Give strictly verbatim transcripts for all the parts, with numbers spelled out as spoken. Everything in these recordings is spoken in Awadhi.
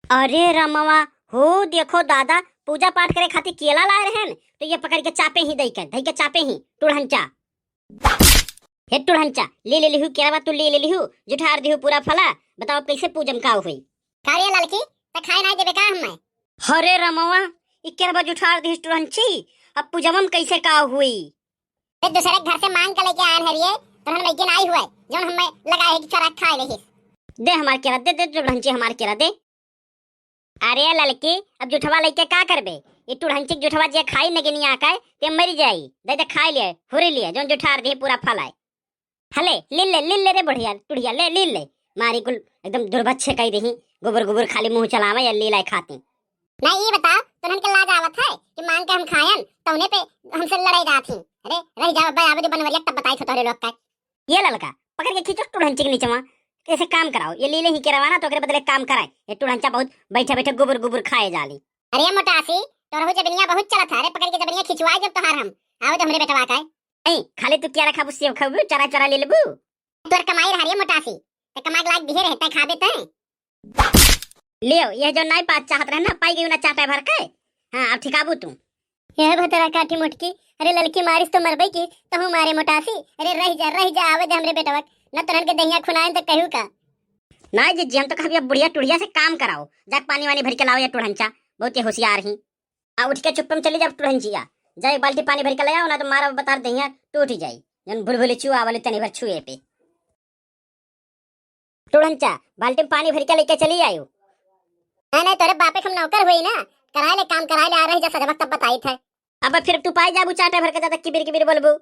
अरे रमवा, हो देखो दादा, पूजा पाठ करे खातिर केला लाए रहेन, तो ये पकड़ के चापे ही दई के, दई के चापे ही, टुढ़ंचा। हे टुढ़ंचा, ले ले लिहू केरवा, तू ले ले लिहू, जुठार दिहू पूरा फला, बताओ अब कैसे पूजम का होई? का रे ललकी, त खाए नाई देबे का हम्मे? हरे रमवा, ई केरवा जुठार दिहिस टुढ़ंची, अब पूजवा में कैसे का होई? ते दूसरे के घर से मांग के लेके आयन हरिये, तो हम लेके नाई हुए, जौन हम्मे लगा है कि चोरा के खाए लेहिस। दे हमार केरा, दे, दे टुढ़ंची हमार केरा, दे। अरे ललकी, अब जुठवा लेके का करबे? ई टुढ़ंची के जुठवा जे खाई नगिनिया के, ते मरी जाई। दे दे खाई ले, हुरी ले, जौन जुठार दिही पूरा फल आए। हले, ले ले, ले ले रे बुढ़िया, टुढ़िया, ले, ले ले। मारी कुल एकदम दुर्भक्षे कई दिही, गुबुर गुबुर खाली मुंह चलावे या लीला खाती। ना ई बता, तोहन के लाज आवत है कि मांग के हम खायन, तौने पे हमसे लड़ाई जात ही। अरे, रह जाओ, अब्बे आवे दे बनवरिया, तब बताई तो तोहरे लोग का। ये ललका, पकड़ के खींचो टुढ़ंची के नीचवा। ऐसे काम कराओ, ये लीले ही के रवाना तो ओकरे बदले काम कराए। ये टुढ़ंचा बहुत बैठे बैठे गुबुर गुबुर खाए जाली। अरे मोटासी, तोरहु जबनिया बहुत चलत है। अरे पकड़ के जबनिया खिंचवाए जब तोहार हम। आवे दे हमरे बेटवा का। नहीं, खाली तू क्या रखा, सेव खाबू, चरा चरा ले लेबू। तोर कमाई रहा रे मोटासी, ते कमा के लाग दिहे रहे, तै खाबे तै। लियो, यह जो नाई पात चाहत रहे ना, पाई गई ना चाटा भर के। हाँ, अब ठिकाबू तू। यह भतरा काठी मोटकी, अरे ललकी मारिस तो मरबे की, तहु मारे मोटासी। अरे रह जा, रह जा, आवे दे हमरे बेटवा, न तोरन के दहिया खुनाएन तो कहू का। नाई जिज्जी, हम तो कहब ये बुढ़िया टुढ़िया से काम कराओ, जाके पानी वानी भर के लाओ ये टुढ़ंचा, बहुत ही होशियार ही। आ उठ के चुप्पे में चली जाओ टुढ़ंचिया, जा एक बाल्टी पानी भर के ले आओ, ना तो मारा बता दहिया टूट ही जाई, जन भुलभुली चुआ वाली तनी भर छुए पे। टुढ़ंचा, बाल्टी में पानी भर के लेके चली आयो। नहीं, नहीं, तोरे बापे के हम नौकर हुई ना, कराए ले काम, कराए ले, आ रही जा सजबक तब बताई थे। अब फिर तू पाई जाबू चाटे भर के, ज्यादा किबिर किबिर बोलबू।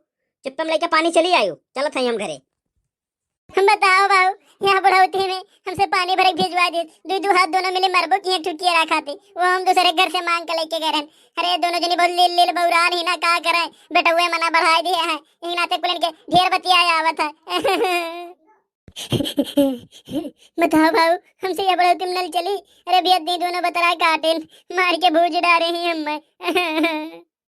चुप्पे में लेके पानी चली आयो, चलत हई हम घरे। हम बताओ बाऊ, यहाँ बुढ़ौती में हमसे पानी भर के भिजवा दे, दू दू हाथ दोनों मिली मरबो की एक ठुकिया रखा थी, वो हम दूसरे घर से मांग के लेके गए रहन। अरे दोनों जनी बहुत लील लील बौरान ही ना, का करे, बेटौए मना बढ़ाए दिए हैं, यही नाते कुलन के ढेर बतिया आवत है। बताओ भाऊ, हमसे यह बड़ा तुम नल चली। अरे अभी अद्दी दोनों बतरा काटिन, मार के भूज डारे ही हम्मे।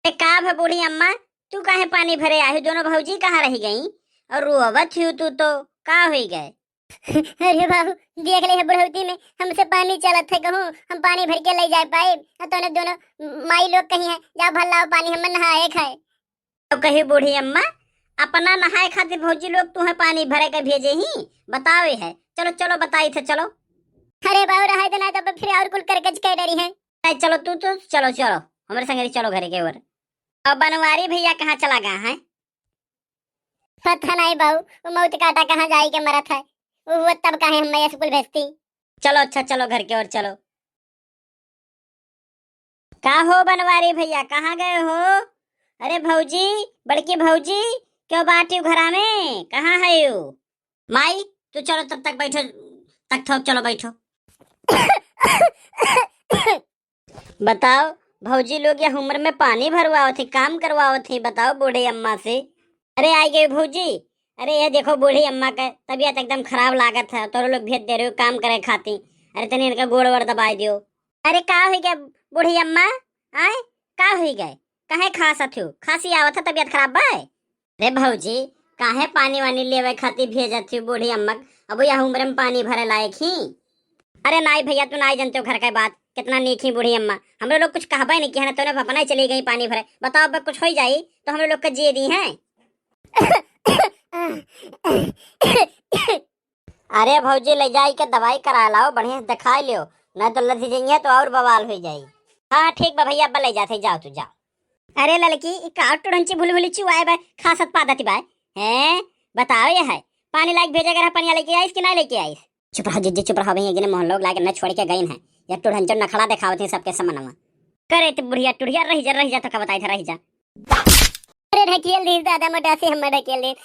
ए का भ बूढ़ी अम्मा, तू काहे पानी भरे आही? दोनों भौजी कहाँ रही गई? और रोवत ही तू तो, का होई गए? अरे बाबू, देख ले है बुढ़ौती में हमसे पानी चलत है, कहूँ हम पानी भर के ले जाए पाए, और तोने दोनों माई लोग कही है, जा भर लाओ पानी, हम नहाए खाए। तो कही बूढ़ी अम्मा, अपना नहाए खातिर भौजी लोग तुहे पानी भरे के भेजे ही? बतावे है। चलो, चलो, बताई थे, चलो। अरे बाबू, रहे देना, तब फिर और कुल करकच कह डरी है। नहीं, चलो, तू तो चलो, चलो, हमारे संगे चलो घरे के ओर। अब बनवारी भैया कहाँ चला गया है? पता नहीं बाबू, वो मौत काटा कहाँ जाई के मरत है। वो तब काहे हम मैं स्कूल भेजती। चलो, अच्छा, चलो, घर के ओर चलो। का हो बनवारी भैया, कहाँ गए हो? अरे भौजी, बड़की भौजी, क्यों बाटी घरा में, कहाँ है यू? माई, तू चलो तब तक बैठो, तक थोक चलो बैठो। बताओ, भौजी लोग यह उम्र में पानी भरवावत ही, काम करवावत ही, बताओ बूढ़े अम्मा से। अरे आई गई भौजी, अरे यह देखो बूढ़ी अम्मा का तबीयत एकदम खराब लागत है, तोरो लोग भेज दे रहे हो काम करे खातिर। अरे तनी इनका गोड़ वोड़ दबाई दियो। अरे का हुई गए बूढ़ी अम्मा? आय, का हुई गए? काहे खांसत हो? खांसी आवत है, तबीयत खराब बा? रे भौजी, काहे पानी वानी लेवे खातिर भेजत हो बूढ़ी अम्मा? अब यह उम्र में पानी भरे लायक ही? अरे नाई भैया, तू नाई जानते हो घर के बात, कितना नीक ही बूढ़ी अम्मा। हमरे लोग कुछ कहबे नहीं किया ना, तूने अपना ही चली गई पानी भरे। बताओ, अब कुछ हो ही जाई तो हमरे लोग के जिए दी हैं? अरे भौजी, ले जाई के दवाई करा लाओ, बढ़िया से दिखाई लियो, नहीं तो लथी जाइए तो और बवाल हो जाई। हाँ ठीक बा भैया, अब ले जाते, जाओ तू जाओ। अरे ललकी, ई का टुढ़ंची भुलभुली चुआए बा, खासत पादत बा? हैं, बताओ ये है, पानी लाइक भेजे अगर पनिया लेके आइस कि ना लेके आइस? चुप रहो जिज्जी, चुप रहो, भैया गिने मोहन लोग लागे न छोड़ के गइन है, या टुढ़ंचो नखड़ा देखावत है सबके समनवा। करे तो बुढ़िया टुढ़िया रह जा, रह जा तो का बताई था, रह जा। अरे ढकेल दीस दादा, मोटासी हम ढकेल दीस।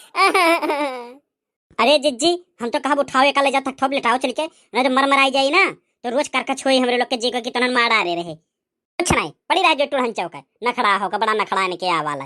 अरे जिज्जी, हम तो कहब उठाओ, एका ले जा तक ठोप लेटाओ चल के, नहीं तो मर मराई जाई ना, तो रोज करकच होई हमरे लोग के जी को कि तनन मार डारे रहे। कुछ नहीं, पड़ी रह जो टुढ़न चौका, नखड़ा होकर बड़ा नखड़ा इनके आवाला।